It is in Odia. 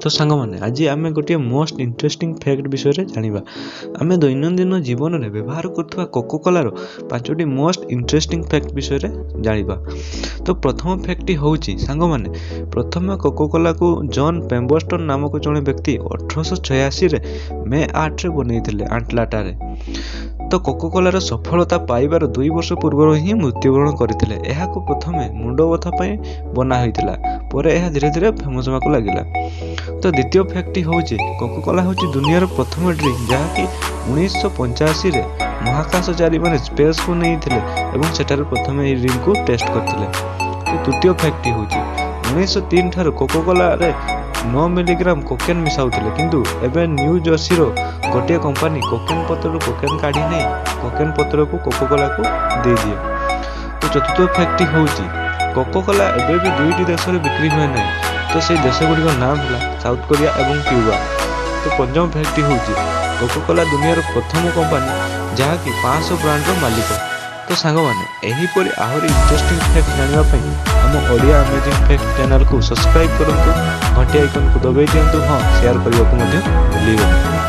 ତ ସାଙ୍ଗମାନେ, ଆଜି ଆମେ ଗୋଟିଏ ମୋଷ୍ଟ ଇଣ୍ଟରେଷ୍ଟିଂ ଫ୍ୟାକ୍ଟ ବିଷୟରେ ଜାଣିବା। ଆମେ ଦୈନନ୍ଦିନ ଜୀବନରେ ବ୍ୟବହାର କରୁଥିବା କୋକୋକୋଲାର ପାଞ୍ଚଟି ମୋଷ୍ଟ ଇଣ୍ଟରେଷ୍ଟିଂ ଫ୍ୟାକ୍ଟ ବିଷୟରେ ଜାଣିବା। ତ ପ୍ରଥମ ଫ୍ୟାକ୍ଟଟି ହେଉଛି, ସାଙ୍ଗମାନେ, ପ୍ରଥମେ କୋକୋକୋଲାକୁ ଜନ୍ ପେମ୍ବର୍ଟନ୍ ନାମକ ଜଣେ ବ୍ୟକ୍ତି 1886ରେ ମେ 8ରେ ବନେଇଥିଲେ ଆଟଲାଣ୍ଟାରେ। ତ କୋକୋକୋଲାର ସଫଳତା ପାଇବାର 2 ବର୍ଷ ପୂର୍ବରୁ ହିଁ ମୃତ୍ୟୁବରଣ କରିଥିଲେ। ଏହାକୁ ପ୍ରଥମେ ମୁଣ୍ଡବଥା ପାଇଁ ବନା ହୋଇଥିଲା। ପରେ ଏହା ଧୀରେ ଧୀରେ ଫେମସ୍ ହେବାକୁ ଲାଗିଲା। ତ ଦ୍ୱିତୀୟ ଫ୍ୟାକ୍ଟଟି ହେଉଛି, କୋକୋକୋଲା ହେଉଛି ଦୁନିଆର ପ୍ରଥମ ଡ୍ରିଙ୍କ, ଯାହାକି 1985ରେ ମହାକାଶଚାରୀମାନେ ସ୍ପେସ୍କୁ ନେଇଥିଲେ ଏବଂ ସେଠାରେ ପ୍ରଥମେ ଏହି ଡ୍ରିଙ୍କକୁ ଟେଷ୍ଟ କରିଥିଲେ। ତ ତୃତୀୟ ଫ୍ୟାକ୍ଟଟି ହେଉଛି, 1903 ଠାରୁ କୋକୋକୋଲାରେ 9 ମିଲିଗ୍ରାମ କୋକେନ୍ ମିଶାଉଥିଲେ। କିନ୍ତୁ ଏବେ ନ୍ୟୁ ଜର୍ସିର ଗୋଟିଏ କମ୍ପାନୀ କୋକେନ୍ ପତ୍ରରୁ କୋକେନ୍ କାଢ଼ି ନେଇ କୋକେନ୍ ପତ୍ରକୁ କୋକୋକୋଲାକୁ ଦେଇଦିଏ। ତ ଚତୁର୍ଥ ଫ୍ୟାକ୍ଟଟି ହେଉଛି, କୋକୋକୋଲା ଏବେ ବି ଦୁଇଟି ଦେଶରେ ବିକ୍ରି ହୁଏ ନାହିଁ। ତ ସେଇ ଦେଶ ଗୁଡ଼ିକ ନାମ ହେଲା ସାଉଥ କୋରିଆ ଏବଂ କ୍ୟୁବା। ତ ପଞ୍ଚମ ଫ୍ୟାକ୍ଟଟି ହେଉଛି, କୋକୋକୋଲା ଦୁନିଆର ପ୍ରଥମ କମ୍ପାନୀ, ଯାହାକି 500 ବ୍ରାଣ୍ଡର ମାଲିକ। ତ ସାଙ୍ଗମାନେ, ଏହିପରି ଆହୁରି ଇଣ୍ଟରେଷ୍ଟିଂ ଫ୍ୟାକ୍ଟ ଜାଣିବା ପାଇଁ ଆମ ଓଡ଼ିଆ ଆମେଜିଂ ଫ୍ୟାକ୍ଟ ଚ୍ୟାନେଲକୁ ସବସ୍କ୍ରାଇବ୍ କରନ୍ତୁ, ଘଣ୍ଟି ଆଇକନ୍କୁ ଦବାଇ ଦିଅନ୍ତୁ। ହଁ, ସେୟାର କରିବାକୁ ମଧ୍ୟ ଭୁଲିବେନି।